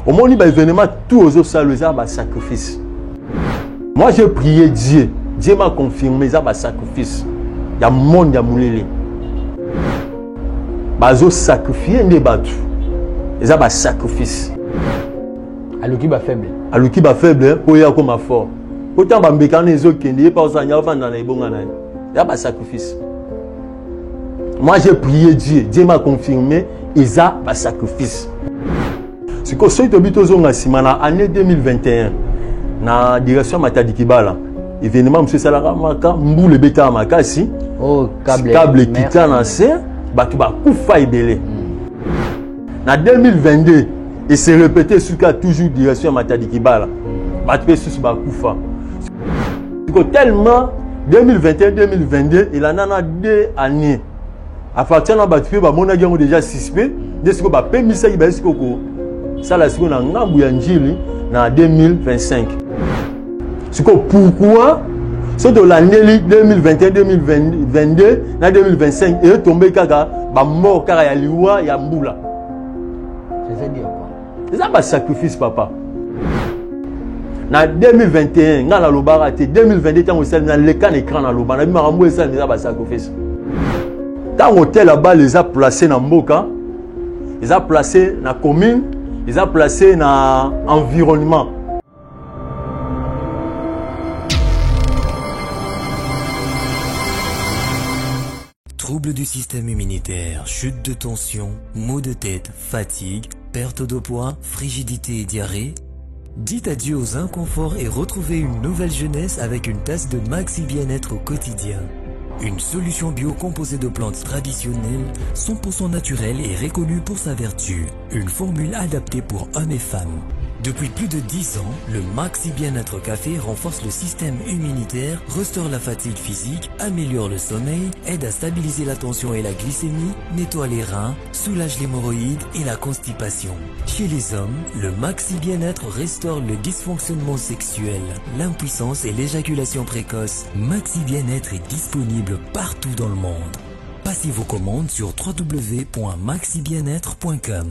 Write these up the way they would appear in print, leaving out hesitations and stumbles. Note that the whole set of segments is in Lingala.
Omoni ba événement tout ozosala eza ba sacrifice. Moi j'ai prié Dieu, Dieu m'a confirmé eza ba sacrifice ya monde ya molili. Bazo sacrifier nde bato, eza ba sacrifice. Aluki ba faible, aluki ba faible mpo ye akoma fort. Po ntango bambeka wana ezokende ye mpe azosala avanda na ebonga na ye, eza ba sacrifice. Moi j'ai prié Dieu, Dieu m'a confirmé eza ba sacrifice. Sikoyo soki tobi tozonga nsima na année 2021 na direction Matadi Kibala, événement mosusu esalaka maka mbula ebetaka makasi, oh, câble ekita na se, bato bakufa ebele. Na 2022 et se répété suka toujours direction ya Matadi Kibala, bato mpe susu bakufa. Sikoyo tellement 2021 2022 elanda na 2 années à partir na bato mpe bamonaki yango déjà suspect, nde sikoyo bapemisaki baye sikoyo kosala sikoyo na ngambu ya Njili na 2025. Sikoyo pourquoi soki tolandeli 2021 2022 na 2025 etombe kaka bamort kaka ya liwa ya mbula? Eza basacrifice papa. Na 2021 ngai nalobaka te, 2022 ntango esali naleka na écran naloba na bimaka mbo esali eza basacrifice. Ntango hotel ya bale eza place na mboka, eza place na commune, eza place na environnement. Troubles du système immunitaire, chute de tension, maux de tête, fatigue, perte de poids, frigidité et diarrhée. Dites adieu aux inconforts et retrouvez une nouvelle jeunesse avec une tasse de Maxi Bien-être au quotidien. Une solution bio composée de plantes traditionnelles, 100% naturelle et reconnue pour sa vertu. Une formule adaptée pour hommes et femmes. Depuis plus de 10 ans, le Maxi Bien-être Café renforce le système immunitaire, restaure la fatigue physique, améliore le sommeil, aide à stabiliser la tension et la glycémie, nettoie les reins, soulage l'hémorroïde et la constipation. Chez les hommes, le Maxi Bien-être restaure le dysfonctionnement sexuel, l'impuissance et l'éjaculation précoce. Maxi Bien-être est disponible partout dans le monde. Passez vos commandes sur www.maxibienêtre.com.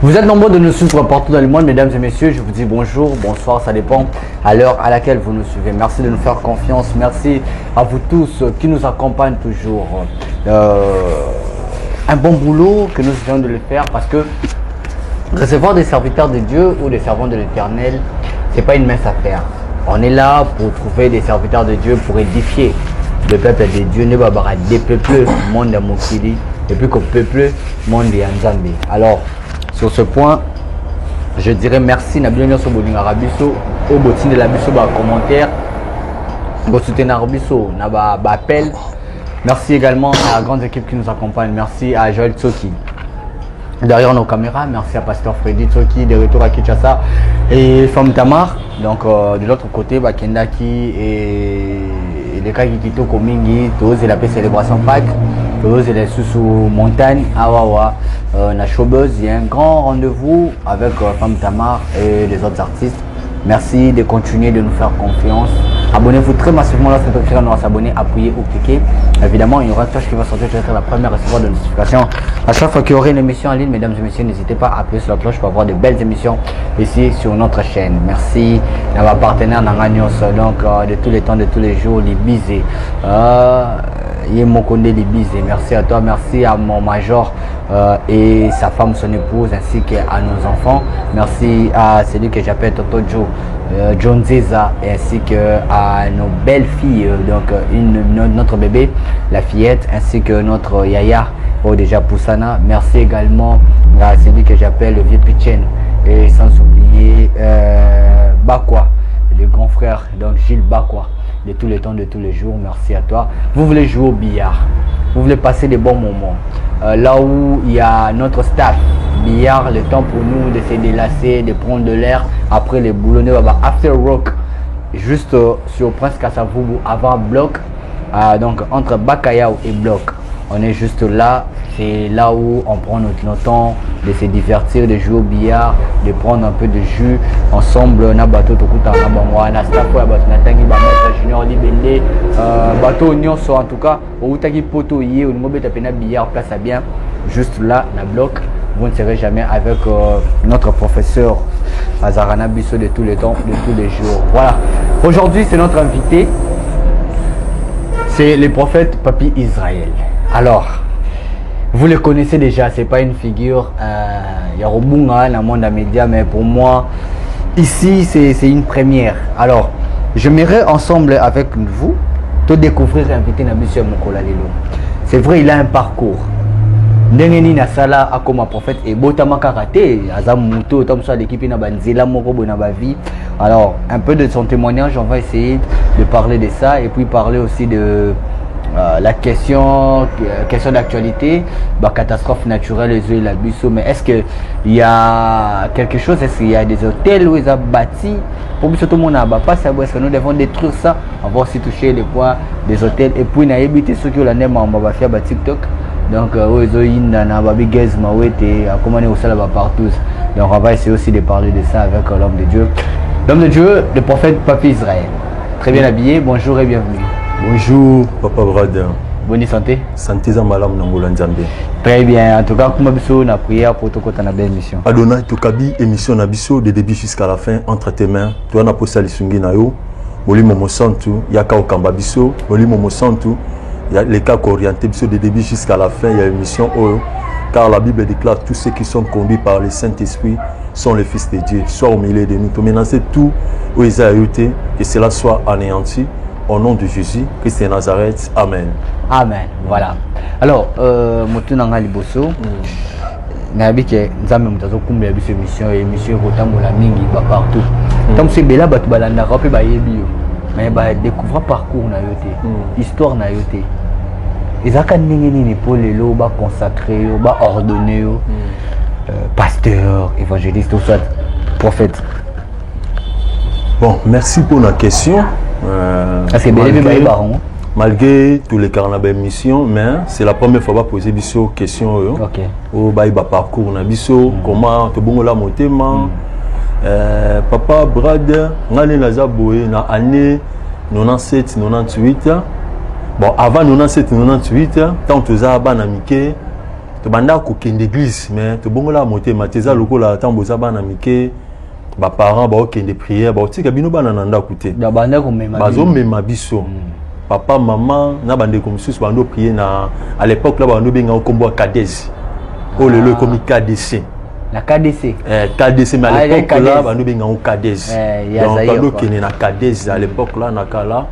Vous êtes nombreux de nous suivre partout dans le monde, mesdames et messieurs. Je vous dis bonjour, bonsoir, ça dépend à l'heure à laquelle vous nous suivez. Merci de nous faire confiance. Merci à vous tous qui nous accompagnent toujours. Un bon boulot que nous essayons de le faire parce que recevoir des serviteurs de Dieu ou des servants de l'Éternel, c'est pas une mince affaire. On est là pour trouver des serviteurs de Dieu pour édifier le peuple de Dieu. Ne va pas dépeupler le monde de Mokili et puis qu'au peuple monde de Nzambe. Alors, sur ce point, je dirais merci na bino nyonso bolingaka biso, oyo botindela biso ba commentaire, bosoutenaka biso na ba appel. Merci également à la grande équipe qui nous accompagne. Merci à Joël Tsoki derrière nos caméras. Merci à Pasteur Freddy Tsoki de retour à Kinshasa et Femme Tamar. Donc de l'autre côté, Bakendaki et les cas qui kitoko mingi, tous la célébration Pâques, tous les sous montagne awawa na Showbuzz, il y a un grand rendez-vous avec Femme Tamar et les autres artistes. Merci de continuer de nous faire confiance. Abonnez-vous très massivement lorsque vous cliquez s'abonner, appuyez ou cliquez. Évidemment, il y aura une cloche qui va sortir, tu vas être la première à recevoir de notifications. À chaque fois qu'il y aurait une émission en ligne, mesdames et messieurs, n'hésitez pas à appuyer sur la cloche pour avoir de belles émissions ici sur notre chaîne. Merci à ma partenaire Nanganyos, donc de tous les temps, de tous les jours, les bisous. Yemokonde les bisous. Merci à toi, merci à mon major et sa femme, son épouse, ainsi qu'à nos enfants. Merci à celui que j'appelle Toto Joe, John Zeza, ainsi que à nos belles filles, donc notre bébé, la fillette, ainsi que notre yaya, oh, déjà Poussana. Merci également à celui que j'appelle le vieux Pichen, et sans oublier Bakwa, le grand frère, donc Gilles Bakwa, de tous les temps, de tous les jours. Merci à toi. Vous voulez jouer au billard, vous voulez passer des bons moments, là où il y a notre staff billard, le temps pour nous de se délasser, de prendre de l'air après les boulots, after work, juste sur Prince Kasavubu avant bloc, donc entre Bakayao et bloc, on est juste là. C'est là où on prend notre temps de se divertir, de jouer au billard, de prendre un peu de jus ensemble. Na bateau tokuta na bango na staff ya bato na tangi ba maître Junior Libende, bateau nyonso en tout cas outaki poto ye olingo beta pena billard place à bien juste là na bloc. Vous ne serez jamais avec notre professeur Azarana Bisso de tous les temps, de tous les jours. Voilà. Aujourd'hui, c'est notre invité. C'est le prophète Papy Israël. Alors, vous le connaissez déjà, c'est pas une figure ya kobunga na monde ya média, mais pour moi, ici, c'est une première. Alors, j'aimerais ensemble avec vous te découvrir invité na biso ya mokolo ya lelo. C'est vrai, il a un parcours. Ndenge nini asala akoma prophète ebotama kaka te, aza moto ota mosu aleki mpe na banzela moko boye na bavie. Alors, un peu de son témoignage, on va essayer de parler de ça et puis parler aussi de la question d'actualité, bah, catastrophe naturelle ezoyela biso. Mais est-ce que il y a quelque chose, est-ce qu'il y a des hôtels où ils ont bâti pour biso tout le monde a pas ça, est-ce que nous devons détruire ça? On va aussi toucher les points des hôtels et puis na éviter ceux qui ont la même en bas faire TikTok. Donc oyo ezoyinda na babi Gaz Mawete akomani kosala ba partout. Donc on va essayer aussi de parler de ça avec l'homme de Dieu. L'homme de Dieu, le prophète Papy Israël. Très bien habillé, bonjour et bienvenue. Bonjour Papa Brad. Bonne santé. Santé za malamu na ngolo Nzambe. Très bien. En tout cas, kuma biso na prière pour tokota na belle émission. Adonai tokabi émission na biso de début jusqu'à la fin entre tes mains. Toi na posa lisungi na yo. Molimo mosantu yaka okamba biso, molimo mosantu ya les cas orientés biso de début jusqu'à la fin, il y a émission oyo, car la Bible déclare tous ceux qui sont conduits par le Saint-Esprit sont les fils de Dieu. Sois au milieu de nous, menacer tout où ils ont été, que cela soit anéanti au nom de Jésus Christ de Nazareth. Amen. Amen. Voilà. Alors, motu na nga liboso, nayebi ke Nzambe moto azokumbela biso émission, émission ekotambola mingi ba partout. Ntango mosusu ebele bato balandaka mpe bayebi yo, mais badécouvra parcours na yo te, histoire na yo te. Ezalaka ndenge nini mpo lelo baconsacre yo, baordonne yo pasteur, évangéliste ou soit prophète? Bon, merci pour la question. Parce que ebele mpe bayebaka yango. Malgré tous les carnavals émission, mais c'est la première fois poser biso question oyo. Oyo bayeba parcours na biso, comment tobongola motema. Papa Brad, ngane naza boye na année 97 98. Bon, avant 97 98, tant toza bana mike, tobanda kokende église, mais tobongola motema te, eza lokola tant boza bana mike, ba parents ba okende prière, ba otika bino bana na ndako te. Ba banda komema bino. Bazomema biso. Papa, maman, na bandeko mosusu bando prier na, à l'époque là, bando benga kombo ya KDC. Oyo lelo ekomi KDC. Na KDC. KDC, mais à Ah, l'époque KDC. là, bando benga KDC. Ya Donc, Zaïre, bando quoi. kende na KDC à l'époque là, na kala.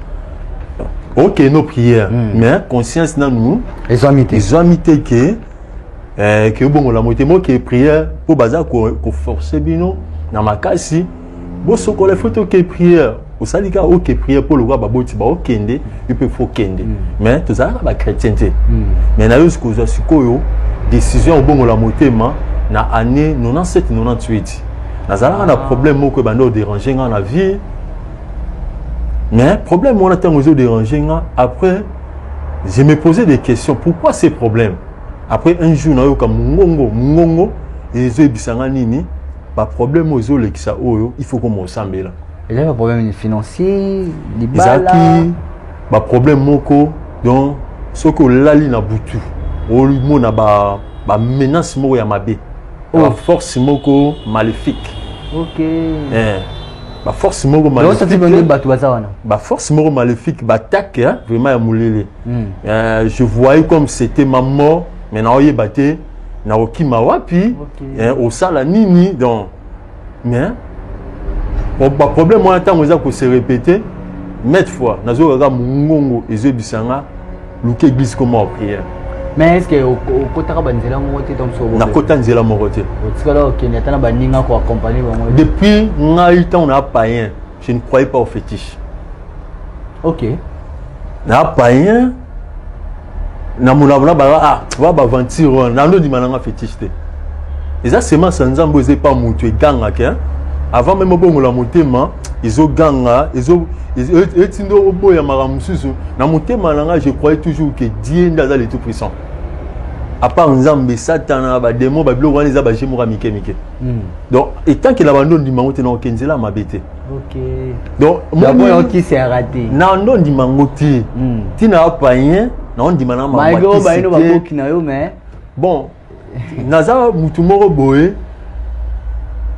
Ok, nos prières. Mais conscience na nous. Ezwami te. Ezwami te ke obongola motema, oke prière po baza ko forcer bino na makasi. Bosokola, faut oke prière. Osali kaka oke prière po lokola baboti ba okende, yo mpe faut okende. Mais tozalaka ba chrétien te. Mais na yo kozwa sikoyo décision ya kobongola motema na année 97 98. Nazalaka na problème moko ebanda odéranger nga na vie. Mais problème wana ntango ezodéranger nga, après je me posais des questions, pourquoi ces problèmes? Après un jour nayoka mongongo, mongongo ezoyebisa nga nini, ba problème oyo ezolekisa oyo, il faut koma osambela. Eza ba problème financier, libala? Ezalaki ba problème moko, donc soki olali na butu, omona ba menace moko ya mabe. Oh. Ba force moko maléfique. Ba force moko Donc, ça, tu maléfique. peux bato baza wana. Ba force moko maléfique, ba attaque, hein, vraiment ya molele. Je voyais comme c'était ma mort, mais naoyeba te nakokima wapi, hein, osala nini, donc, mais bon, ba problème wana ntango eza kose répéter maintes fois, nazokaka mongongo ezoyebisa nga luka église koma prière. Mais est-ce que okotaka banzela moko te, to mosusu obombe? Nakota nzela moko te. Otikala okende ata na baninga koaccompagne bango te? Depuis ngai ntango na païen, je ne croyais pas au fétiche. Na païen, na monako na bala, ah, va baventure wana, nando ndima nanga fétiche te. Eza semence ya Nzambe oyo eza epa moto egangaka, hein? Avant même obongola motema, ezoganga, etindi oboya makambo mosusu. Na motema na nga, je croyais toujours que Dieu nde aza le tout puissant. À part Nzambe, Satana, badémon, babiloko wana eza baje moko ya mike mike. Donc étant que na bando ndima ngo te, na okende nzela mabe te. Donc, D'abord, moni qui s'est raté? Na ndo ndima ngo te. Ntina ya païen, na ondima na makambo Malgré ya oyo bayino kisi te. baboki na yo, mais Bon, Naza mutu moko boye.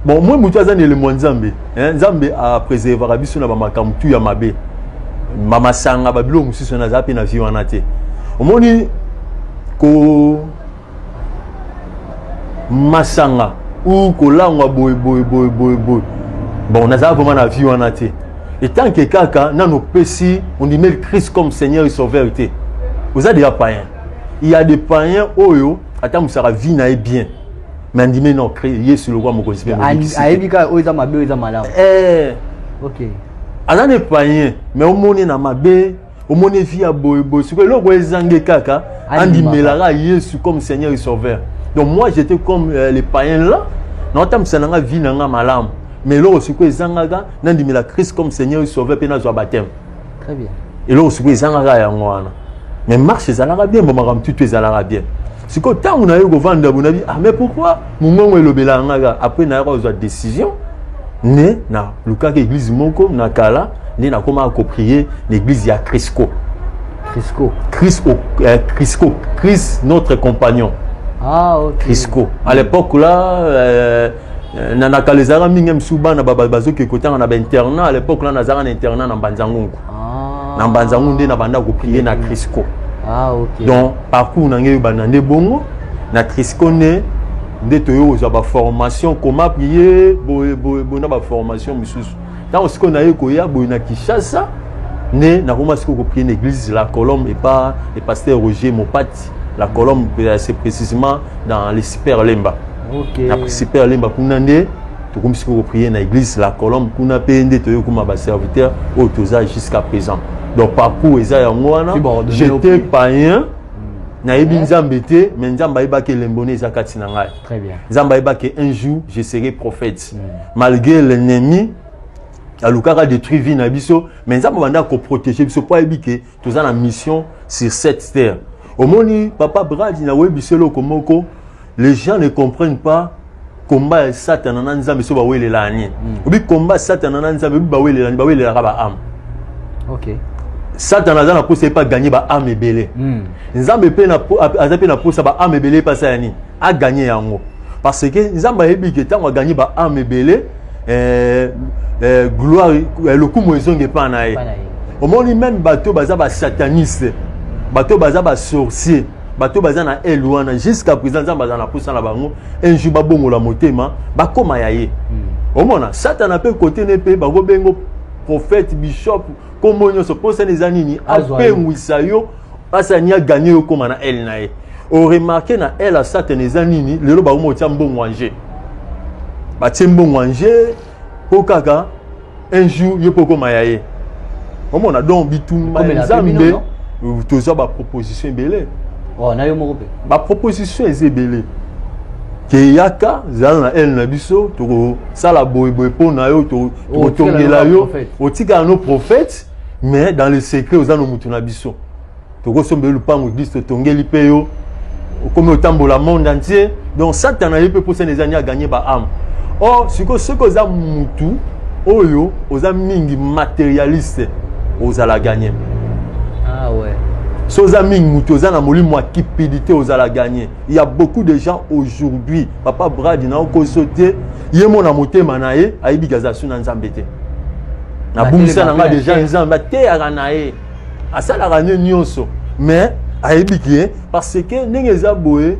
Bon, moi mutu aza na elembo ya Nzambe. Hein, Nzambe a préservera biso na ba makambo tout ya mabe. Mamasanga ba biloko mosusu naza pe na vie wana te. Omoni ko masanga ou kolangwa boye boye boye boye boye. Bon, naza vraiment na vie wana te. Et tant que kaka nano opesi ondimeli Christ comme Seigneur et Sauveur te. Oza déjà païen. Il y a des païens oyo atambusaka vie na ye bien. Mais andimeli na Yesu lokwa mokonzi mpe mobikisi. Ayebi kaka oyo eza mabe, oyo eza malamu. Eh. Ok. Aza ne païen, mais omoni na mabe, omoni vie ya boye boye. Sikoyo eloko ezangi kaka andimelaka Yesu comme Seigneur et Sauveur. Donc moi j'étais comme les païens là, naotambisa nanga vie nanga malamu. Mais eloko sikoyo ezangaka nandimela Christ comme Seigneur et Sauveur mpe nazwa baptême. Très bien. Eloko sikoyo ezangaka yango wana. Mais marche ezalaka bien, bon makambo tutu ezalaka bien. Sikoyo ntango naye kovanda bo nabi, ah mais pourquoi mongongo elobelaka nga kaka? Après nayaka kozwa décision nde nalukaka église moko na kala, nde nakomaka koprier na église ya Crisco. Crisco. Crisco, Crisco, Christ notre compagnon. Ah, ok. Crisco. À l'époque là, na kala ezalaka mingi mosusu bana bazoki kotanga na bainternat. À l'époque là nazalaka na internat na Mbanza-Ngungu. Ah. Na Mbanza-Ngungu nde na banda koprier na Crisco. Ah, ok. Donc parcours na ngai banda nde bongo na Crisco nde nde toyo kozwa baformation comment prier boye boye boye na baformation mosusu. Ntango sikoyo naye koya boye na Kinshasa nde nakoma sikoyo koprier na église La Colombe et pas le pasteur Roger Mopati. La Colombe, c'est précisément dans le Super Lemba. Ok. Na Super Lemba kuna nde tokomi sikoyo koprier na église La Colombe kuna mpe nde toyei kokoma baserviteur oyo toza jusqu'à présent. Donc parcours eza yango wana. J'étais païen, nayebi Nzambe te, mais Nzambe ayebaki elembo ne eza kati na ngai. Très bien. Nzambe ayebaki un jour je serai prophète. Malgré l'ennemi alukaka détruire vie na biso, mais Nzambe abanda koprotéger biso po ayebi ke toza na mission sur cette terre. Omoni papa Brad na webi biso eloko moko, les gens ne comprennent pas combat ya Satana na Nzambe so bawelela nini. Obi combat Satana na Nzambe obi bawelela nini, bawelelaka ba âme. Ok. Satana aza na posa ye pa gagner ba âme ebele. Nzambe pe na aza pe na posa ba âme ebele pa sa ya nini? A gagner yango. Parce que Nzambe ayebi ke tango a gagner ba âme ebele, gloire, lokumu ezongi epa na ye. Omoni même bato baza ba sataniste, bato baza ba sorcier, bato baza na aile wana jusqu'à présent Nzambe aza na posa na bango un jour babongola motema bakoma ya ye. Omona Satana pe côté ne pe bakobengo prophète, bishop, kombo nyonso posa eza nini? Apengwisa yo asa ni a gagner yo koma na aile na ye. O remarquer na aile ya Satana eza nini? Lelo bakoma kotia mbongo en jeu. Batie mbongo en jeu po kaka un jour yo po koma ya ye. Omona donc bitumba Nzambe tozwa ba proposition ebele. Oh, na yo moko pe. Ba proposition eza ebele. Ke yaka zala na aile na biso tokosala boye boye mpo na yo, tokotongela yo, otikala no prophète, mais dans le secret oza no mutu na biso. Tokosombela lupango église totongeli mpe yo okomi otambola monde entier. Donc Satana ye mpe mposa eza ni aganye ba âme. Or sikoyo soki oza mutu oyo oza mingi matérialiste, ozala gagné. Ah ouais. So oza mingi mutu oza na molimo ya cupidité, ozala gagné. Il y a beaucoup de gens aujourd'hui, papa Brad na okoso te, ye mona motema na ye ayebi kaza su na Nzambe te. Nabungisa na nga déjà Nzambe ateyaka na ye, asalaka ne nyonso, mais ayebi ke parce que ndenge eza boye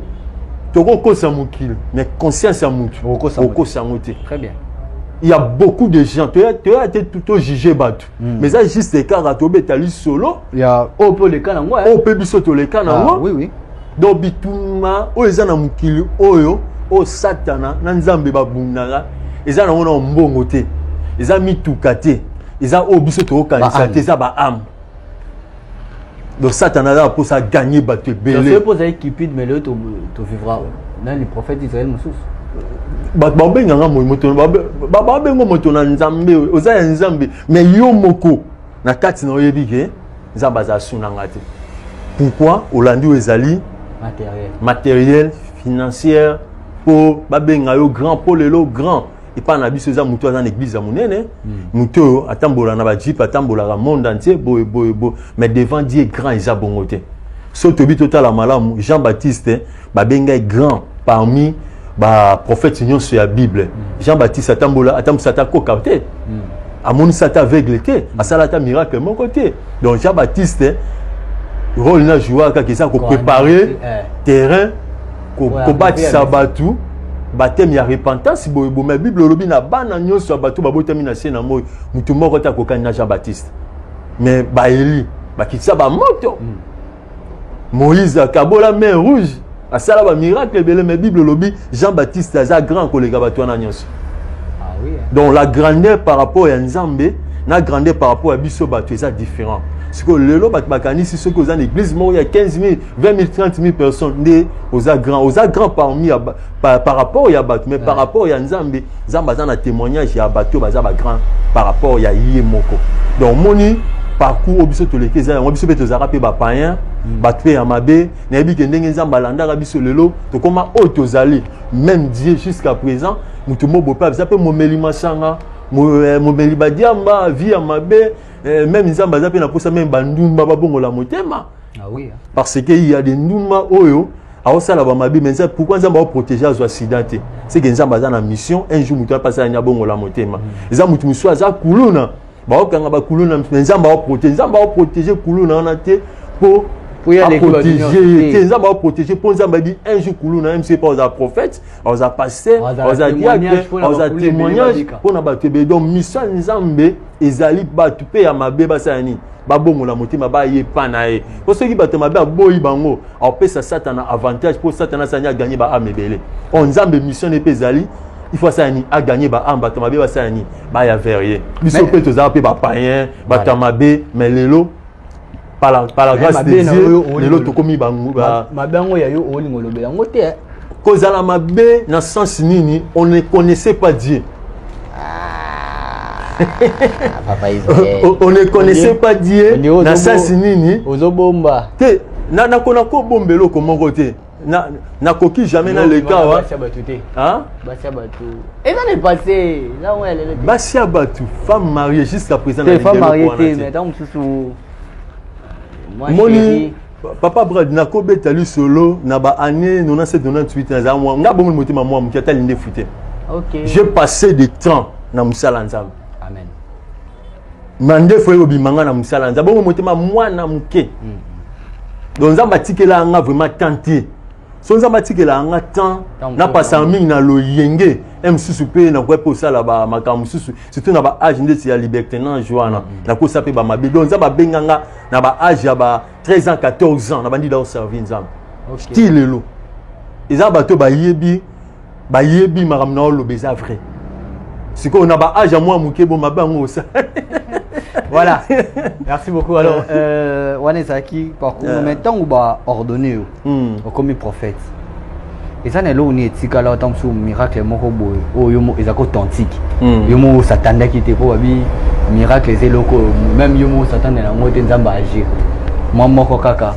tokokosa mokili, mais conscience ya mutu okosa yango te. Très bien. Il y a beaucoup de gens toya te to juger bato, mais eza juste kaka tobeta lisolo ya oyo mpe oleka nango, oyo mpe biso toleka nango. Oui, oui. Donc bitumba oyo eza na mokili oyo, oyo Satana na Nzambe babundaka, eza nango na mbongo te, eza mituka te, eza oyo biso tokokanisa te, eza ba âme. Donc Satana aza mposa aganye bato ebele. Mpo ozali cupide, mais lelo tovivra nani prophète Israël mosusu. Bato babenganga moto, babengo moto na Nzambe, oza ya Nzambe, mais yo moko na kati na oyebi ke Nzambe aza asunanga te. Pourquoi olandi oyo ezali matériel, matériel, financière, mpo babenga yo grand? Mpo lelo grand epai na biso eza motu aza na église ya monene, motu oyo atambola na bajeep, atambolaka monde entier boye boye boye, mais devant Dieu grand eza bongo te. So tobi totala malamu, Jean Baptiste babengai grand. Parmi baprophète nyonso ya Bible, Jean Baptiste atambola, atambwisa ata koka te, amonisa ata aveugle te, asala ata miracle moko te. Donc Jean Baptiste, rôle na jouer kaka eza kopréparer terrain, kobatisa bato baptême ya repentance boye boye. Mais Bible olobi na bana nyonso ya bato babotami na se na moi, motu moko te akokani na Jean Baptiste. Mais baeli bakitisa bamoto, Moïse akabola mer Rouge, asala bamiracle ebele, mais Bible olobi Jean Baptiste aza grand koleka bato wana nyonso. Ah oui, hein. Donc la grandeur par rapport ya Nzambe na grandeur par rapport ya biso bato eza différent. Sikoyo lelo bato bakanisi soki oza na église moko ya 15 000, 20 000, 30 000 personnes nde oza grand. Oza grand parmi ya par rapport ya bato, mais par rapport ya Nzambe, Nzambe aza na témoignage ya bato oyo baza bagrand par rapport ya ye moko. Donc omoni, parcours oyo biso toleki eza yango. Biso mpe tozalaka mpe bapayen, bato mpe ya mabe. Nayebi ke ndenge Nzambe alandaka biso, lelo tokóma oyo tozali. Même Dieu, jusqu'à présent, moto mobo mpe aza mpe momeli masanga, momeli badiamba, vie ya mabe. Même Nzambe aza mpe na posa même bandumba babongola motema. Ah oui, hein. Parce que il y a des ndumba oyo aosala bamabe, mais Nzambe, pourquoi Nzambe aoprotege azwa accident te? C'est que Nzambe aza na mission, un jour moto apasala ni abongola motema. Eza moto mosusu aza kuluna, baokanga bakuluna, mais Nzambe aoprotege. Nzambe aoprotege kuluna wana te mpo Po ye aleki bato aprotéger nyonso ye te. Te, Nzambe aoprotege mpo Nzambe ayebi un jour kuluna mc mpo aza prophète, aza pasteur, Azala aza témoignage diacre, mpona aza bakuluna ebele témoignage babika. mpona bato ebele. Donc mission ya Nzambe ezali bato mpe ya mabe basala nini? Babongola motema, bayepa na ye. Po soki bato mabe aboyi bango, aopesa Satana avantage mpo Satana asala nini? Aganye baâme ebele. O Nzambe, mission ne mpe ezali il faut asala nini? Aganye baâme. Bato mabe basala nini? Baya vers ye. Biso mpe tozala mpe bapayen, bato ya mabe, mais lelo par la grâce de Dieu, lelo tokomi bango. Mabe yango ya yo, olinga olobela yango te, eh. Kozala mabe na sens nini? On ne connaissait pas Dieu. Ah, papa Israël. On ne connaissait pas Dieu na sens nini? Ozobomba. Te, nakona kobomba eloko moko te. Nakoki jamais naleka wa. Basi ya bato te. Basi ya bato eza na passé, eza ngo ya lelo te. Basi ya bato, femme mariée jusqu'à présent. Te, femme mariée te, mais ntango mosusu moni papa Brad, nakobeta lisolo na baannée 97, 98. Nazala mwa nga bomoni motema mwa moke, atali ndefu te. J'ai passé de temps na mosala Nzambe. Amen. Ma ndefu oyo obima nga na mosala Nzambe, bongo motema mwana moke. Donc Nzambe atikela nga vraiment temps te. So Nzambe atikela nga temps, napasaka mingi na loyenge e mosusu mpe nakoki mpe kosala bamakambo mosusu, surtout na baage ndeti ya libertinage wana, nakosala mpe bamabe. Donc Nzambe abenga nga na baage ya ba 13 ans, 14 ans, nabandi da koservi Nzambe ti lelo. Eza bato bayebi, bayebi makambo na oloba eza vrai. Sikoyo na baage ya mwa moke, bo mabe yango osala. Voilà, merci beaucoup. Alors wana ezalaki parcours, mais ntango baordonné yo, okomi prophète, eza na eloko nini etikala? Ata mosusu miracle moko boye oyo yo ezalaki authentique, yo moko osatandaki te, mpo babi miracle eza eloko oyo même yo moko osatandela yango te, Nzambe agir mwa moko kaka.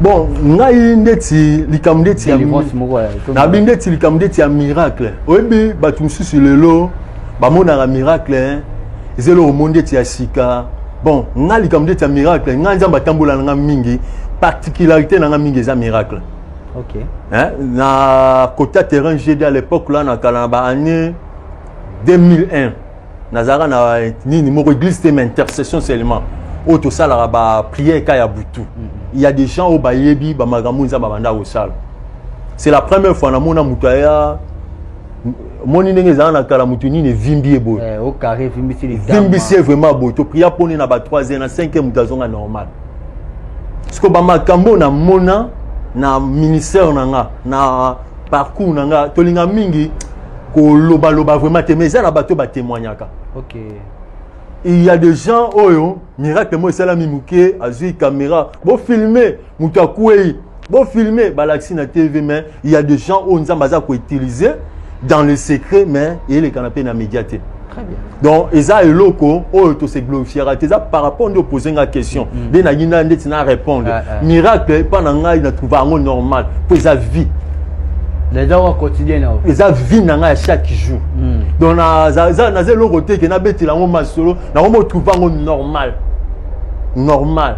Bon, ngai ndeti likambo ndeti ya délivrance moko nabi ndeti likambo ndeti ya miracle, oyebi bato mosusu lelo bamonaka miracle eza eloko mo ndeti ya sika. Bon, ngai likambo ndeti ya miracle, ngai Nzambe atambola na nga mingi, particularité na nga mingi eza miracle. Hein? Na côté terrain GD à l'époque là, na kala, na ba année 2001, nazalaka na nini moko, église te, mais intercession seulement oyo tosalaka baprière ka ya butu. Il y a des gens oyo bayebi bamakambo Nzambe abanda kosala. C'est la première fois namona moto aya, moni ndenge ezala na kala, motu nini evimbi ye boye. Au carré evimbisi litama. Evimbisi ye vraiment boye. Topriya mponi na ba 3 heures, na 5 heures moto azonga normal. Siko bamakambo namona na ministère na nga, na parcours na nga, tolinga mingi kolobaloba vraiment te, mais eza na bato batémoignaka. Il y a des gens oyo miracle mo esalami moke, azwi caméra, bofilme moto akwei, bofilme, balakisi na TV. Mais il y a des gens oyo Nzambe aza koutiliser dans le secret, mais eyelekana mpe na média te. Très bien. Donc eza eloko oyo tose glorifiera te. Eza par rapport nde opose nga question, nde nangi na ndeti na répondre. Miracle epa na ngai, na trouve yango normal mpo eza vie. Déjà wa quotidien na yo. Eza vie na ngai ya chaque jour. Donc naza eloko te ke nabetela yango masolo nango, motrouve yango normal, normal.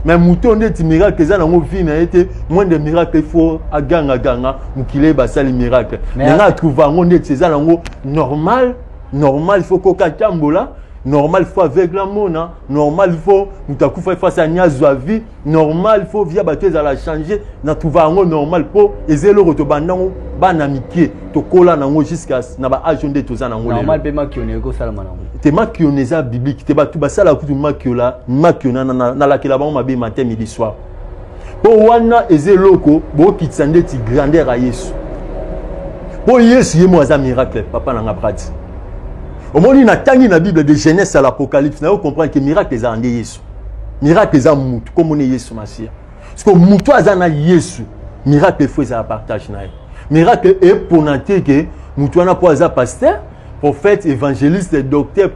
Mais moto oyo ndeti miracle eza nango vie na ye te, moins de miracle, il faut agangaganga mokili ye basali miracle. Mais nga atrouve yango ndeti eza nango normal. Normal, il faut koka tambola normal, il faut aveugle amona normal, il faut moto akufa, il faut asala azwa vie normal, il faut via bato ezala change. Na trouve yango normal mpo eza eloko tobandango bana mike, tokola nango jusqu'à na baage nde toza nango. Normal mpe makiona ekosalama nango. Te, makiona eza biblique te. Bato basala kutu makiola, makiona nalakela bango mabe matin, midi, soir, mpo wana eza eloko bokitisa ndeti grandeur ya Yesu, mpo Yesu ye mo aza miracle. Papa nanga Brad, omoni, natangi na Bible de Genèse à l'Apocalypse, nayo comprendre que miracle ezala nde Yesu. Miracle eza mutu komona Yesu Masiya, parce que mutu aza na Yesu, miracle efo ezala partage na ye. Miracle epona te ke mutu wana mpo aza pasteur, prophète, évangéliste, docteur,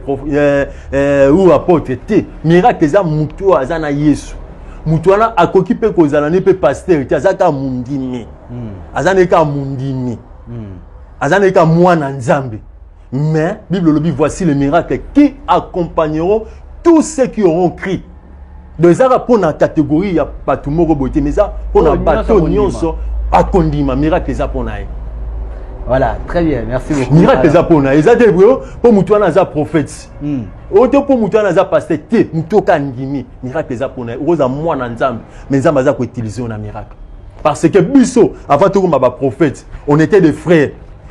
ou apôtre te. Miracle eza mutu oyo aza na Yesu. Mutu wana akoki mpe kozala ne mpe pasteur te, aza kaka mundimi, aza ne kaka mundimi, aza ne kaka mwana Nzambe. Mais Bible olobi: "Voici les miracles qui accompagneront tous ceux qui auront cru." Donc ezaka mpona catégorie ya bato moko boye te, mais eza mpona bato nyonso akondima, miracle eza mpona ye. Voilà, très bien, merci beaucoup. Miracle eza mpona, eza te mpo motu wana aza prophète oyo te, mpo motu wana aza pasteur te. Motu oka andimi, miracle eza mpona ye. Okoza mwana Nzambe, mais Nzambe aza koutiliser yo na miracle, parce que biso avant tokoma baprophète, on était des frères,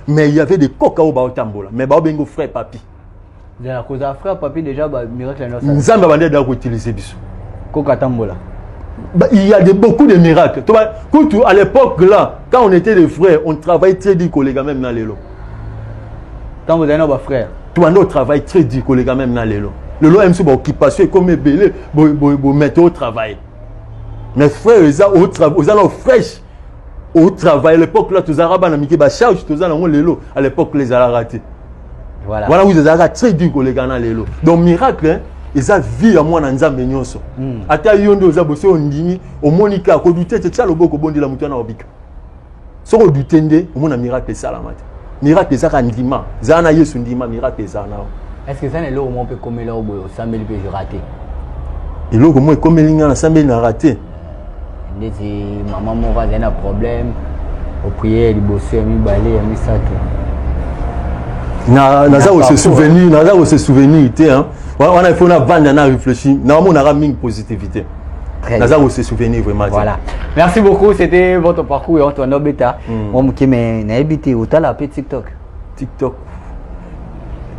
mais il y avait des koka oyo baotambola, mais baobengi frère papi. Kozala frère papi déjà, bamiracle. Nzambe abandi adaka koutiliser biso. Koka tambola. Bah, il y a beaucoup de miracles. Kutu, à l'époque là, quand on était des frères, on travaillait très dur, collègue, même dans l'élo. Tant vous avez frère. Toi, on travaille très dur, collègue, même dans l'élo. Le lot, même si occupation est comme belé, bo mettre au travail. Mes frères, ils ont au travail, ils ont fraîche au travail. À l'époque là, tous arabes, on a mis ba charge, tous en lelo. À l'époque, les a raté. Voilà. Voilà, vous avez très dur, collègue, dans l'élo. Donc, miracle, hein, eza vie ya mwana Nzambe nyonso. Ata yo nde oza bosi, ondimi, omoni kaka kodouter te, tia loboko, obondela motu wana, obika. Soki odouter nde omona miracle esalama te. Miracle ezaka ndima, ezala na Yesu, ndima, miracle ezala na. Est ce que eza na eloko moko mpe ekomela oyo boye, osambeli mpe raté? Eloko moko ekomeli nga, nasambeli na raté? Ndeti mama moko azali na problème, oprier liboso, ya mibale, ya misato. Naza kose souvenir, naza kose souvenir te wana. Il faut navanda na réfléchir, naomonaka mingi positivité, naza kose souvenir vraiment. Voilà, merci beaucoup, c'était votre parcours et Antoine Obeta mwa moke. Mais nayebi te, otala mpe TikTok? TikTok,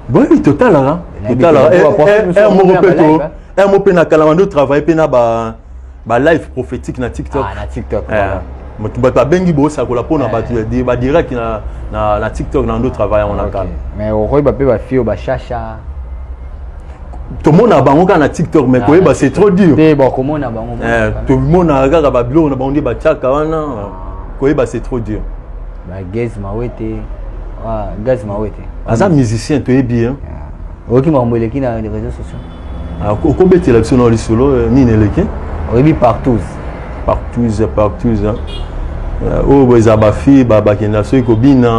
boyebi, totalaka, totalaka moko mpe to moko mpe na kalama ndo travaille mpe na ba live prophétique na TikTok. Ah, na TikTok. Moto bato babengi bosakola mpona bato badirect na TikTok na ndo travaille yango na kala. Mais okoyeba mpe bafille oyo bashasha? Tomona bango kaka na TikTok, mais koyeba, c'est trop dur. Te, bakomona bango. Tomonaka kaka babiloko na bango nde batiaka wana, koyeba, c'est trop dur. Bagaz Mawete, Gaz Mawete. Aza musicien, toyebi. Oyoki makambo eleki na réseaux sociaux? Okobetela biso na lisolo nini eleki? Oyebi partout. Partout, partout oyo eza bafille bakenda soki kobina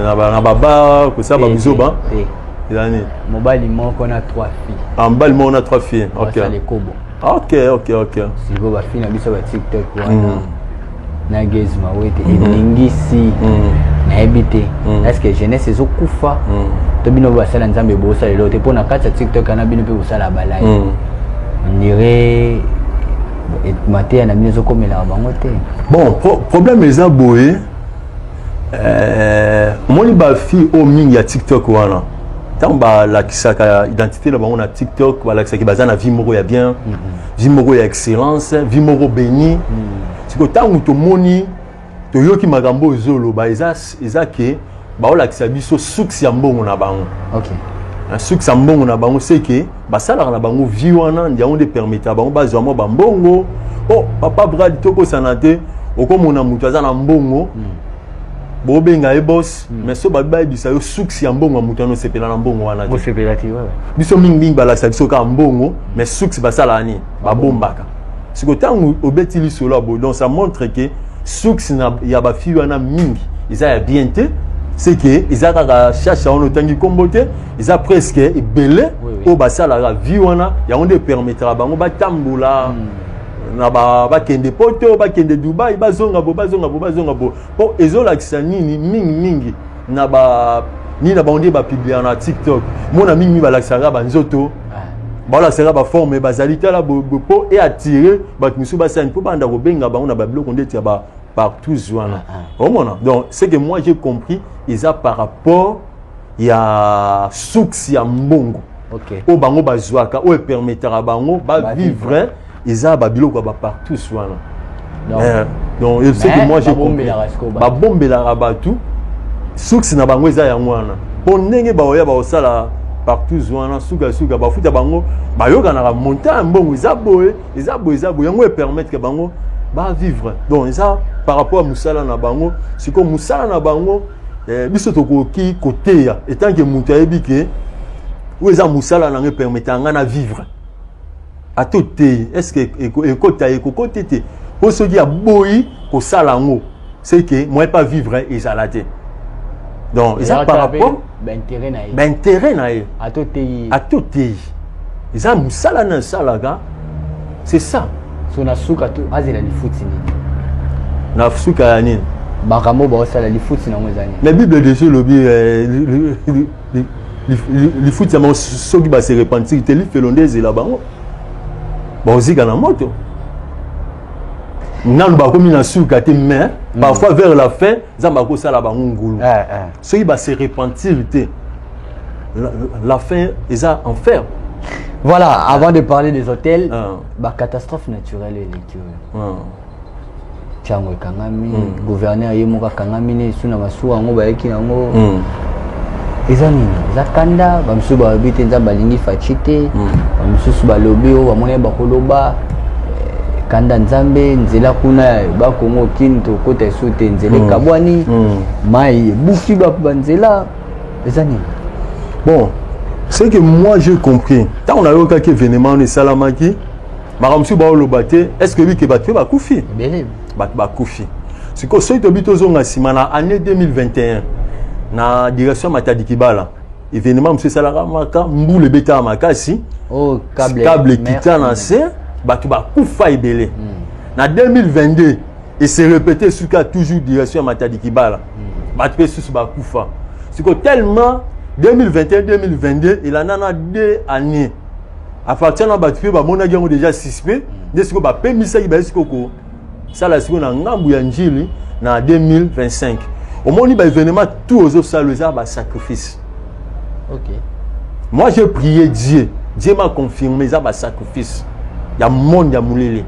na babar, kosala babizoba, eza nini? Mobali moko na trois filles. Ah, mobali moko na trois filles, ok. Basala ekobo. Ok. Sikoyo bafille na biso ba TikTok wana na Gaz Mawete eningisi. Nayebi te, est ce que jeunesse ezokufa to bino basala Nzambe bosala eloko te? Mpo na kati ya TikTok wana, bino mpe bosala balai, on dirait mateya na bino ezokomelaka bango te. Bon, problème eza boye, omoni bafille oyo mingi ya TikTok wana, ntango balakisaka identité na bango na TikTok, balakisaki baza na vie moko ya bien, vie moko ya excellence, vie moko béni. Sikoyo ntango tomoni, toyoki makambo oyo ezoloba, eza ke baolakisa biso source ya mbongo na bango. Source ya mbongo na bango, c'est que basalaka na bango vie wana, yango nde permettra bango bazwa mwa bambongo. Oh, papa Brad, tokosana te, okomona moto aza na mbongo, bobenga ye boss, mais so babi bayebisa yo source ya mbongo ya moto wana, osepela na mbongo wana te. Osepela te. Biso mingimingi balakisa biso kaka mbongo, mais source basalaka nini? Babombaka. Siko ntango obeti lisolo ya boye, donc ça montre que source ya bafille wana mingi eza ya bien te. C'est que eza kaka chacha wana otangi nkombo te, eza presque ebele oyo basalaka vie wana, yango nde permettra bango batambola. Na bakende Poto, bakende Dubai, bazonga bo, bazonga bo, bazonga bo. Mpo ezolakisa nini? Mingimingi na ba nini na bango nde bapubliaka na TikTok. Mona, mingi balakisaka banzoto, balakisaka baforme, bazali tala mpo eattire bato mosusu basani mpo banda kobenga bango na babiloko ndeti ya ba partout wana. Omona, donc ce que moi j'ai compris, eza par rapport ya source ya mbongo oyo bango bazwaka, oyo epermettaka bango bavivre, eza babiloko ya bapartous wana. Donc ce que moi j'ai compris, babombelaka bato, source na bango eza yango wana, mpo ndenge baoya baosala partout wana, sukasuka bafuta bango, bayokanaka montant ya mbongo eza boye, eza boye, eza boye. Yango epermettre bango bavivre. Donc eza par rapport ya mosala na bango. Sikoyo mosala na bango, biso tokoki koteya etant que moto ayebi ke oyo eza mosala nango, epermettre nga na vivre, ata oteyi, est ce que ekota, ekokota te? Mpo soki aboyi kosala yango, c'est que moyen pas vivre ezala te. Donc eza par rapport baintérêt na ye. Baintérêt na ye. Ata oteyi. Ata oteyi, eza mosala na esalaka, c'est ça. So na suka to azela lifuti nini? Na suka ya nini? Makambo baosala, lifuti nango eza nini? Mais Bible déjà elobi lifuti ya bango, soki base repentir te, lifelo nde ezela bango, baozika na moto. Nanu bakomi na suka te, mais parfois vers la fin Nzambe akosala bango ngulu. Soki base repentir te, la fin eza enfer. Voilà, avant de parler des autels, bah, catastrophe naturelle eleki oyo. Ntango ekangami, gouverneur ye moko akangami ne esu na masuwa yango bayaki yango. Eza nini? Eza kanda. Bamosusu balobi te Nzambe alingi Fatshi te. Bamosusu balobi oyo bamoni bakoloba kanda Nzambe. Nzela kuna bakongo kini tokota esu te, nzela ekabwani, mai ebuki banzela. Eza nini? Bon, ce que moi j'ai compris, ntango nayokaki événement wana esalamaki, makambo mosusu baoloba te, est ce que ebike bato mpe bakufi? Ebele. Bato bakufi. Sikoyo soki tobi tozonga nsima na année 2021, na direction Matadi Kibala, événement mosusu esalaka maka, mbula ebetaka makasi. Oh, câble. Câble ekita na se, bato bakufa ebele. Na 2022 ese répété, suka toujours direction ya Matadi Kibala, bato mpe susu bakufa. Sikoyo tellement 2021, 2022 elanda na deux années, à partir na bato mpe bamonaki yango déjà suspect, nde sikoyo bapemisaki, baye sikoyo kosala sikoyo na ngambu ya Njili na 2025. Omoni, baévénement tout ozosala eza basacrifice. Moi j'ai prié Dieu, Dieu m'a confirmé, eza basacrifice ya monde ya molele,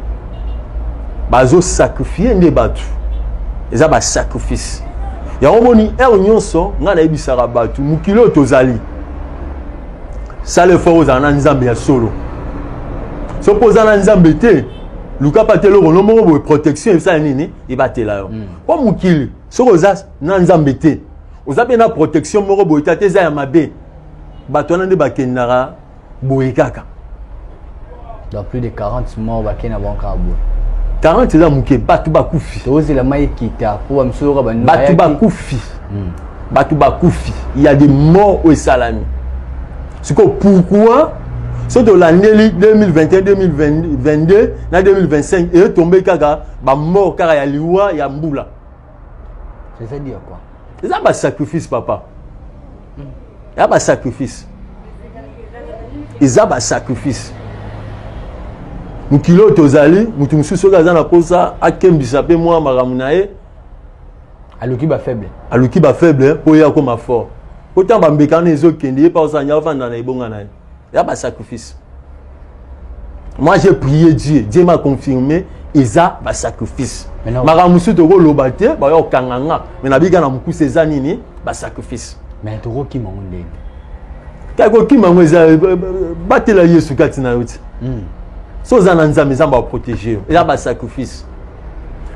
bazosacrifie nde bato, eza basacrifice yango. Omoni, heure nyonso ngai nayebisaka bato, mokili oyo tozali, sala effort ozala na Nzambe ya solo. Soki oza na Nzambe te, luka pa te eloko no moko boye, protection esala nini, ebatela yo. Mpo mokili, soki oza na Nzambe te, oza mpe na protection moko boye te, ate eza ya mabe, bato wana nde bakendaka boye kaka. Dans plus de 40 morts bakei na bango kaka boye. 40 eza moke, bato bakufi. Tozela mai ekita mpo bamisusu yoka. Bato bakufi, bato bakufi, il y a des morts oyo esalami. Sikoyo pourquoi soki tolandeli 2021, 2022 na 2025, etombe kaka bamort kaka ya liwa ya mbula? C'est-à-dire quoi? Eza basacrifice, papa, eza basacrifice, eza basacrifice. Mokili oyo tozali, motu mosusu soki aza na mposa akembisa mpe mwa makambo na ye, aluki bafaible. Aluki bafaible mpo ye akoma fort, po ntango bambeka wana ezokende, ye mpa osala, avanda na ebonga na ye. Eza basacrifice. Moi j'ai prié Dieu, Dieu m'a confirmé, eza basacrifice. Makambo mosusu tokoloba te, baya kokanga nga, mais nabika na mokuse, eza nini? Basacrifice. Mais tokokima ngo ndenge? Kaka kokima yango eza batela Yesu kati na yo ti. So oza na Nzambe, Nzambe aprotege yo. Eza basacrifice.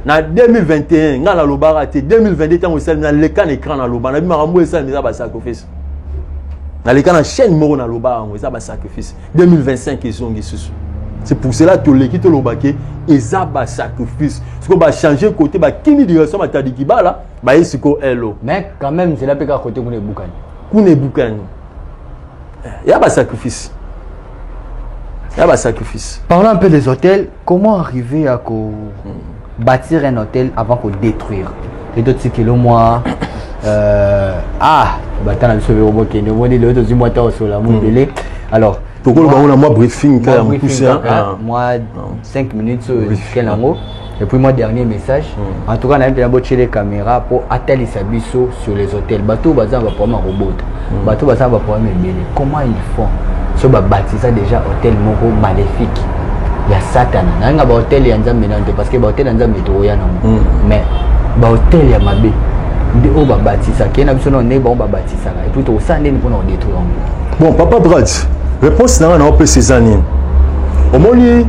Na 2021 ngai nalobaka te, 2022 ntango esalemi, naleka na écran, naloba nabi makambo oyo esalemi eza basacrifice. Naleka na chaîne moko, naloba yango, eza basacrifice. 2025 ezongi susu, c'est pour cela toleki toloba ke eza basacrifice. Sikoyo bachange côté, bakimi direction Matadi Kibala, baye sikoyo elo. Mais quand même nzela mpe kaka côté kuna ebukani. Kuna ebukani, ya basacrifice. Ya basacrifice. Parlons un peu des autels. Comment arriver à ko bâtir un autel avant ko détruire? Les autres kilo moi ah batana biso be bokende omoni lelo tozwi mwa ntango osola mo ebele. Alors tokoloba ngo na mwa briefing kaka ya moi briefing mokuse. Kaka, moi 5 minutes oyo etikali yango et puis moi dernier message. En tout cas, nayebi mpena botiele caméra mpo atalisa biso sur les autels. Bato oyo baza na baproblème ya kobota, bato oyo baza na baproblème ebele, comment ils font so babatisa déjà autel moko maléfique ya Satana? Nayenga baautel ya Nzambe nano te, parce que baautel ya Nzambe tokoya nango, mais baautel ya mabe nde oyo babatisaka ye na biso nano, ndenge bango babatisaka, et puis tokosala ndeni mpona kodétruire yango? Bon, papa Brad, réponse na nga na opesa eza nini? Omoni,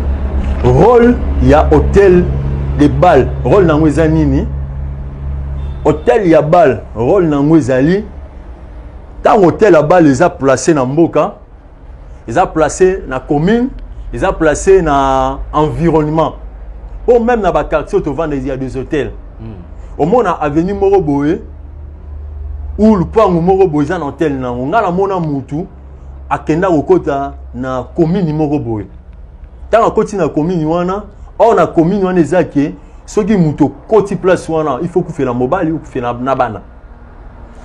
rôle ya autel de Baal, rôle nango eza nini? Autel ya Baal, rôle nango ezali, ntango autel ya Baal eza placé na mboka, eza placé na commune, eza placé na environnement, po même na baquartier oyo tovanda, ya des autels. Omona avenue moko boye ou lupango moko boye eza na autel nango. Ngai namona mutu akenda kokota na commune moko boye. Ntango akoti na commune wana, or na commune wana eza ke soki moto okoti place wana, il faut kufela mobali, okufela na bana.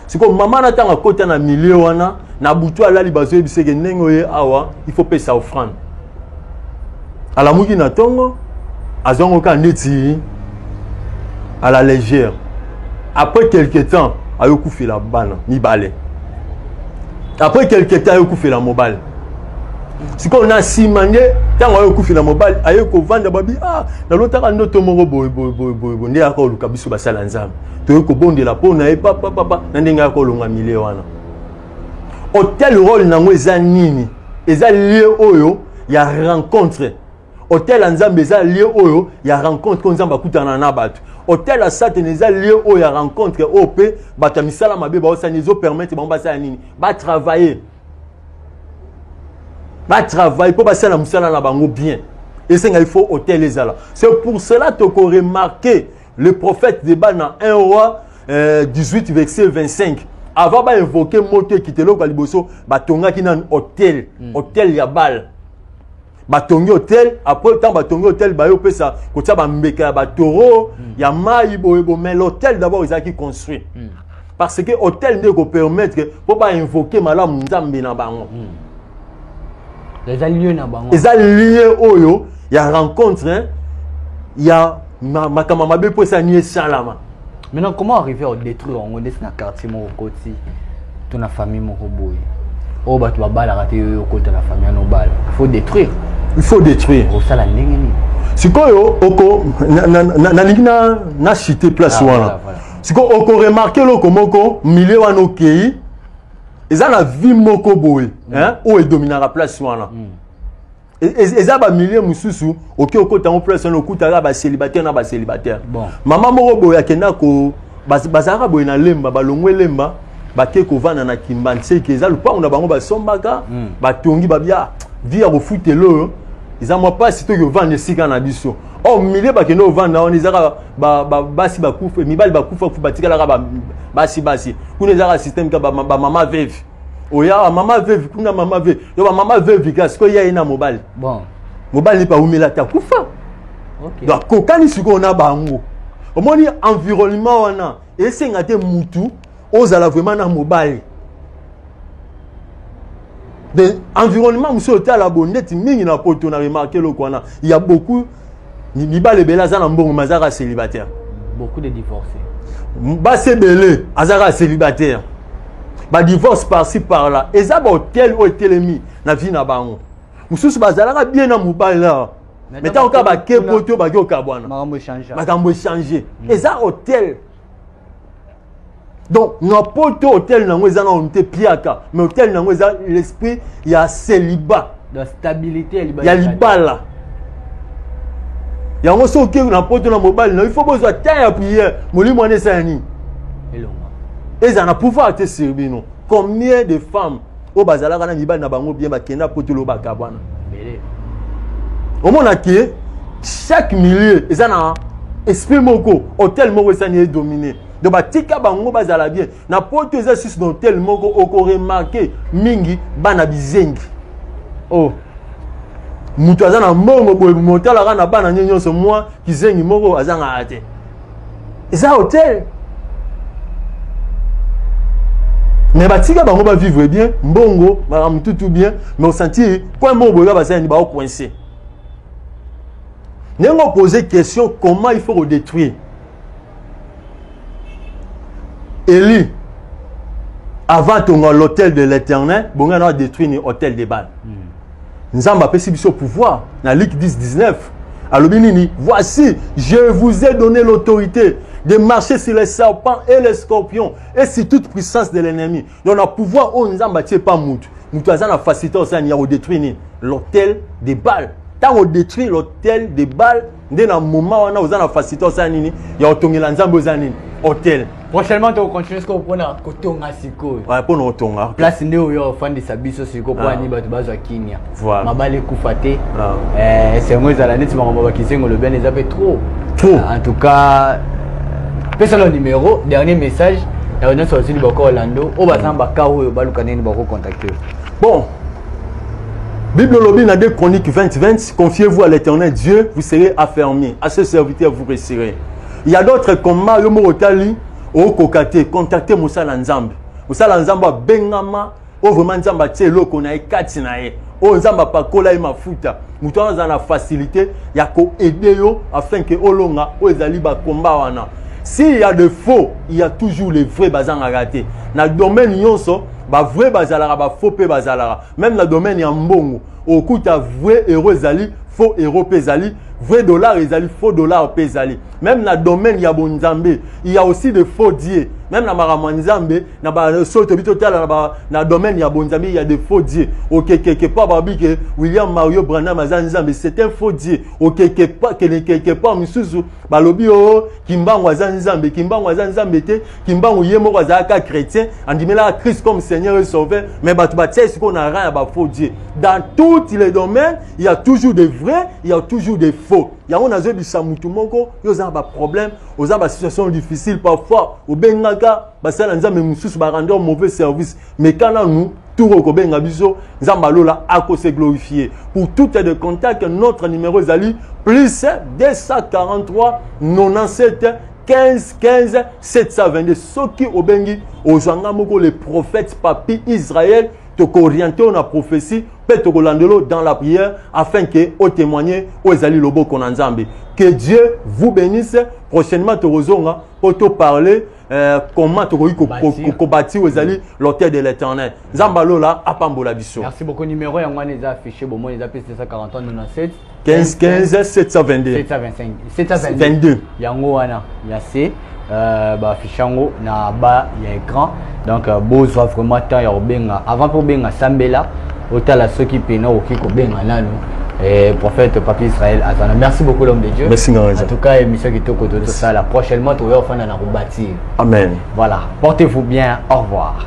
Sikoyo mama na, ntango akota na milieu wana, na butu alali, bazoyebisa eke ndenge oye awa, il faut pesa offrande. Alamuki na ntongo, azwango kaka neti à la légère. Après quelque temps, ayokufela bana mibale. Après quelque temps, ayokufela mobali. Sikoyo na nsima nde ntango ayokufela mobali, aye kovanda, babi: "Ah, nalotaka ndoto moko boye boye boye boye boye." Nde ayaka koluka biso basala Nzambe, toye kobondela mpo na ye, papa papa, na ndenge ayaka kolonga milieu wana. Autel, rôle nango eza nini? Eza lieu oyo ya rencontre. Autel ya Nzambe eza lieu oyo ya rencontre oyo Nzambe akutana na bato. Autel ya Satana eza lieu oyo ya rencontre oyo mpe bato ya misala mabe baosani, ezopermettre bango basala nini? Batravailler, batravaille mpo basala mosala na bango bien. Esenga il faut autel ezala. C'est pour cela tokoremarquer le prophète de Baal na 1 Roi 18 verset 25. Avant bainvoke moto ekita, eloko ya liboso batongaki nanu autel. Autel ya Baal, batongi autel. Après, ntango batongi autel, baye opesa kotia bambeka ya bataureau, ya mai boye bo. Mais l'autel d'abord ezalaki construit, parce que autel nde ekopermettre mpo bainvoke malamu Nzambe na bango. Eza lieu na bango. Eza lieu oyo ya rencontre, hein, ya makambo mabe mpo esala nini? Esalama. Maintenant, comment arriver à détruire yango? Ndeti na quartier moko okoti to na famille moko boye oyo bato babalaka te, oyo okota na famille wana, obala, il faut détruire. Il faut détruire. Osala ndenge nini? Sikoyo oko nalingi na cité place Ah, wana. voilà. Sikoyo okoremarquer eloko moko: milieu wana okei, eza na vie moko boye, hein, oyo edominaka place wana. Eza bamilieu mosusu, oki okota yango, place wana okutaka bacélibataire na bacélibataire. Mama moko boye akenda ko bazalaka boye na Lemba, balongwe Lemba, bake kovanda na Kimbanseke. Eza lupango na bango basombaka. Batongi, babia vie ya kofutela oyo eza mwa mpasi, toki ovanda esika na biso. Or milieu bakende ovanda wana, ezaka basi bakufa, mibali bakufa kufa, batikalaka basi basi kuna. Ezaka système ka bamama veuve, oya mama veuve kuna, mama veuve yo, bamama veuve ka. Sikoyo ya ye na mobali, mobali mpe awumela te, akufa. Donc akokani sikoyo na bango. Omoni environnement wana esenga te mutu ozala vraiment na mobali de environnement mosusu. Otala bo ndeti mingi na Poto, na remarque eloko wana ya beaucoup mibali ebele aza na mbongo, mais azaka célibataire. Beaucoup de divorcés. Basi ebele azaka célibataire, badivorce par-ci par-là. Eza baautel oyo etelemi na vie na bango. Mosusu bazalaka bien na mobali awa, mais ntango kaka bake Poto, bake okabwana. Makambo échange. Makambo échange. Eza autel. Donc na Poto, autel nango eza nano te piaka, mais autel nango eza l'esprit ya célibat. Donc stabilité ya libala. Ya libala yango. Soki okei na Poto na mobali na, il faut bozwa temps ya prière. Molimo wana esala nini? Elongwa. Eza na pouvoir te sur bino. Combien de femmes oyo bazalaka na mibali na bango bien, bakenda Poto, lo bakabwana? Ebele. Omona ke chaque milieu eza na esprit moko, autel moko esani edomine. Donc batika bango bazala bien na Poto. Eza susu na autel moko okoremarquer mingi, bana bizengi. Oh. Moto aza na mbongo boye, motalaka na bana nye nyonso, mwa kizengi moko azangaka te. Eza hotel. Mais batika bango bavivre bien, mbongo, makambo tutu bien, mais osentir coin moko boye bazali baocoince. Ndenge opose question, comment il faut kodétruire Eli avant tonga l'hôtel de l'Éternel, bonga na détruire ni hôtel de Baal. Nzambe apesi biso pouvoir na Luc 10 19. Alobi nini? Voici, je vous ai donné l'autorité de marcher sur les serpents et les scorpions et sur toute puissance de l'ennemi. Donc na pouvoir oyo Nzambe atie pa mutu. Mutu aza na facilité osala ya kodétruire nini? L'hôtel de Baal. Ntango odétruire l'hôtel de Baal, nde na moment wana oza na facilité osala nini? Ya kotongela Nzambe oza nini? Hôtel. Prochainement tokocontinue sikoyo mpona kotonga sikoyo. Ouais, mpona kotonga. Place nde oyo ofandisa biso sikoyo mpo ani bato bazwa kimia. Voilà. Mabala ekufa te. Ah. Esengo ezala neti makambo bakisengo lobi wana eza mpe trop. Trop. En tout cas, pesa no numéro, dernier message na nyonso bazwi bako Orlando oyo baza na baka oyo baluka ndenge bakocontacte. Bon, Bible lobi na 2 Chroniques 20 20, confiez-vous à l'Éternel Dieu, vous serez affermis, à ce serviteur vous réussirez. Il y a d'autres combats, yo moko otali okoka te, contacter mosala Nzambe. Mosala Nzambe abengama, oyo vraiment Nzambe atie eloko na ye kati na ye, oyo Nzambe apakola ye mafuta. Moto wana aza na facilité ya koaider yo afin ke olonga oyo ezali bakomba wana. S'il y a de faux, il y a toujours les vrais bazangaka te. Na domaine nyonso, ba vrai bazalaka, ba faux pe bazalaka. Même na domaine ya mbongo, okuta vrai euro ezali, faux euro pe ezali, vrai dollar ezali, faux dollar pe ezali. Même na domaine ya bonzambe, il y a aussi de faux dieux. Même na makambo ya Nzambe, na ba soki tobi totala na ba na domaine ya bonzambe, il y a des faux dieux. Okekeke pa babi ke William Mario Branham aza Nzambe, c'est un faux dieu. Okeke pa quelque part misusu balobi o Kimbangu aza Nzambe, Kimbangu aza Nzambe te. Kimbangu ye moko azalaka chrétien, andimelaka Christ comme Seigneur et Sauveur, mais bato batia sikoyo na rang ya ba faux dieux. Dans tous les domaines, il y a toujours des vrais, il y a toujours des faux. Yango nazoyebisa mutu moko, yo oza na ba problème, oza na ba situation difficile, parfois obengaka basala Nzambe mosusu ba rendre mauvais service, mais kana nous tour okobenga biso, Nzambe alola ako se glorifier. Pour tout de contact, notre numéro ezali plus 243 97 15 15 722. Soki obengi ozwanga moko le prophète Papi Israël, tokooriente na prophétie mpe tokolandelo dans la prière afin que otémoigner oyo ezali loboko na Nzambe. Que Dieu vous bénisse. Prochainement tokozonga po toparler comment tokoki kobâtir oyo ezali l'autel de l'Éternel. Nzambe alola apambola biso. Merci beaucoup. Numéro yango wana eza affiché, bomoni eza plus 243 97 15 15 722. 725 722. 22. Yango wana ya c baaffiche yango na bas ya écran. Donc bozwa vraiment temps ya kobenga. Avant mpe obenga, sambela, otala soki pena okoki kobenga nanu. Et prophète Papi Israël Azana. Merci beaucoup l'homme de Dieu. Merci Ngaza. En tout cas, émission qui toko tout ça la prochainement tu vas faire na kobâtir. Amen. Voilà, portez-vous bien. Au revoir.